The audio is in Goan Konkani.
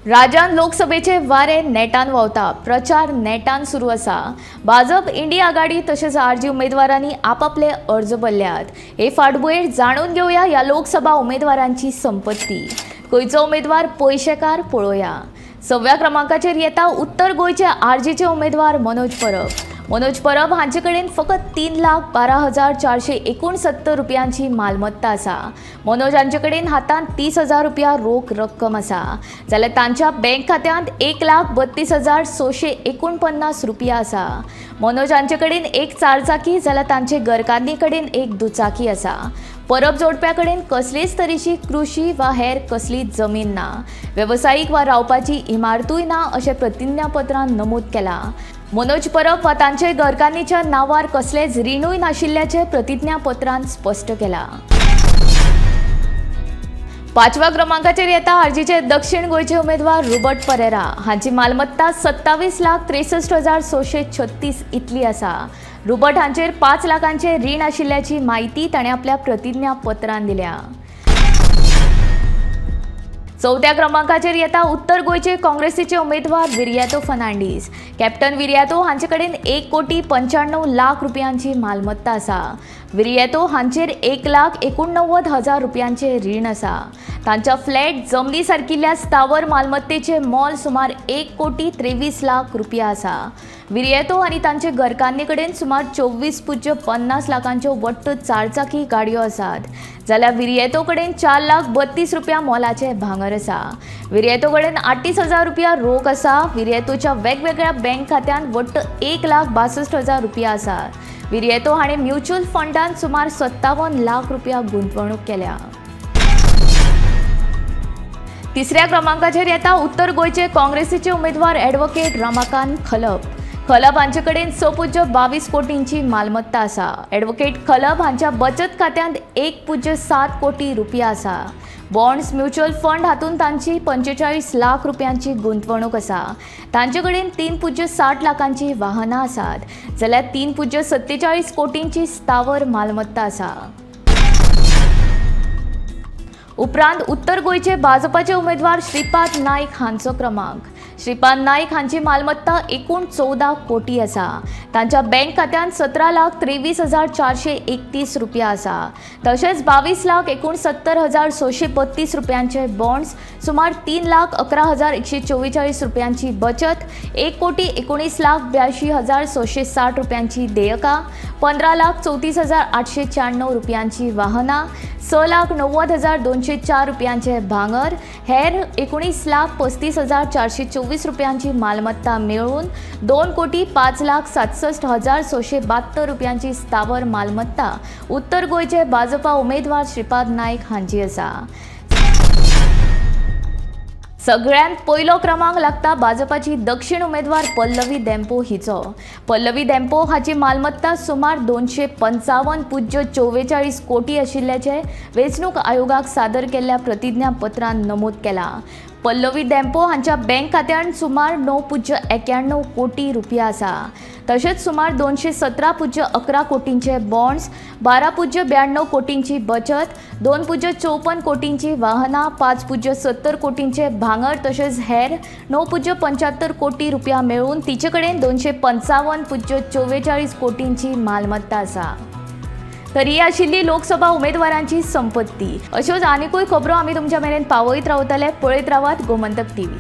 राज्यांत लोकसभेचे वारे नेटान व्हांवता. प्रचार नेटान सुरू आसा. भाजप, इंडी आघाडी तशेंच आरजी उमेदवारांनी आपापले अर्ज भरल्यात. हे फाटभुंयेर जाणून घेवया ह्या लोकसभा उमेदवारांची संपत्ती. खंयचो उमेदवार पयशेकार, पळोवया. सव्या क्रमांकाचेर येता उत्तर गोंयचे आरजीचे उमेदवार मनोज परब. मनोज परब हांचे कडेन फकत 3,12,469 रुपयांची मालमत्ता आसा. मनोज हांचे कडेन हातांत 30,000 रुपया रोख रक्कम आसा, जाल्यार तांच्या बँक खात्यांत 1,32,649 रुपया आसा. मनोज हांचे कडेन एक चारचाकी, जाल्यार तांचे घरकान्नी कडेन एक दुचाकी आसा. परब जोडप्या कडेन कसलेच तरेची कृशी वा हेर कसलीच जमीन ना, वेवसायीक वा रावपाची इमारतूय ना, अशें प्रतिज्ञापत्रांत नमूद केलां. मनोज परब वा तांचे घरकान्नीच्या नांवार कसलेंच रिणूय नाशिल्ल्याचें प्रतिज्ञापत्रांत स्पश्ट केलां. पांचव्या क्रमांकाचेर येता आरजीचे दक्षिण गोंयचे उमेदवार रुबर्ट परेरा. हांची मालमत्ता 27,63,636 इतली आसा. रुबर्ट हांचेर 5 लाखांचे रीण आशिल्ल्याची म्हायती ताणें आपल्या प्रतिज्ञापत्रांत दिल्या. चवथ्या क्रमांकाचेर येता उत्तर गोंयचे काँग्रेसीचे उमेदवार विरियातो फर्नांडीस. कॅप्टन विरियातो हांचे कडेन 1 कोटी 95 लाख रुपयांची मालमत्ता आसा. विरियातो हांचेर 1,89,000 रुपयांचे रीण आसा. तांच्या फ्लॅट, जमनी सारकिल्ल्या स्थावर मालमत्तेचे मोल सुमार 1 कोटी 23 लाख रुपया आसा. विरियातो आनी तांचे घरकान्नी कडेन सुमार 24.50 लाखांच्यो वट्ट चारचाकी गाडयो आसात, जाल्यार विरियेतो कडेन 4 लाख 32 रुपया मोलाचें भांगर आसा. विरियेतो कडेन 38,000 रुपया रोख आसा. विरियेतोच्या वेगवेगळ्या बँक खात्यांत वट्ट 1,62,000 रुपया आसा. विरियेतो हाणें म्युच्युअल फंडांत सुमार 57 लाख रुपया गुंतवणूक केल्या. तिसऱ्या क्रमांकाचेर येता उत्तर गोंयचे काँग्रेसीचे उमेदवार ॲडव्होकेट रमाकांत खलप. खलप हांचे कडेन 6.22 कोटींची मालमत्ता आसा. ॲडव्होकेट खलप हांच्या बचत खात्यांत 1.7 कोटी रुपया आसा. बॉन्ड्स, म्युच्युअल फंड हातूंत तांची 45 लाख रुपयांची गुंतवणूक आसा. तांचे कडेन 3.60 लाखांची वाहनां आसात, जाल्यार 3.47 कोटींची स्थावर मालमत्ता आसा. उपरांत उत्तर गोंयचे भाजपाचे उमेदवार श्रीपाद नायक हांचो क्रमांक. श्रीपाद नायक हांची मालमत्ता एकूण 14 कोटी आसा. तांच्या बँक खात्यांत 17,23,431 रुपया आसा. तशेंच 22,69,632 रुपयांचे बॉन्ड्स, सुमार 3,11,144 रुपयांची बचत, 1 कोटी 19 लाख 82 हजार 660 रुपयांची देयका, 15,34,896 रुपयांची वाहनां, 6,90,204 रुपयांचे भांगर, हेर 19,35,424 रुपयांची मालमत्ता मेळून 2 कोटी 5 लाख 67 हजार 672 रुपयांची स्थावर मालमत्ता उत्तर गोंयचे भाजपा उमेदवार श्रीपाद नायक हांची आसा. सगळ्यांत पयलो क्रमांक लागता भाजपाची दक्षिण उमेदवार पल्लवी देम्पो हिचो. पल्लवी देम्पो हाची मालमत्ता सुमार 255.44 कोटी आशिल्ल्याचें वेंचणूक आयोगाक सादर केल्ल्या प्रतिज्ञापत्रांत नमूद केलां. पल्लवी देम्पो हांच्या बँक खात्यांत सुमार 9.91 कोटी रुपया आसा. तशेंच सुमार 217.11 कोटींचे बॉन्ड्स, 12.92 कोटींची बचत, 2.54 कोटींची वाहनां, 5.70 कोटींचे भांगर तशेंच हेर 9.75 कोटी रुपया मेळून तिचे कडेन 255.44 कोटींची मालमत्ता आसा. तर ही आशिल्ली लोकसभा उमेदवारांची संपत्ती. अश्योच आनिकूय खबरो आमी तुमच्या मेरेन पावयत रावतले. पळयत रावात गोमंतक टीव्ही.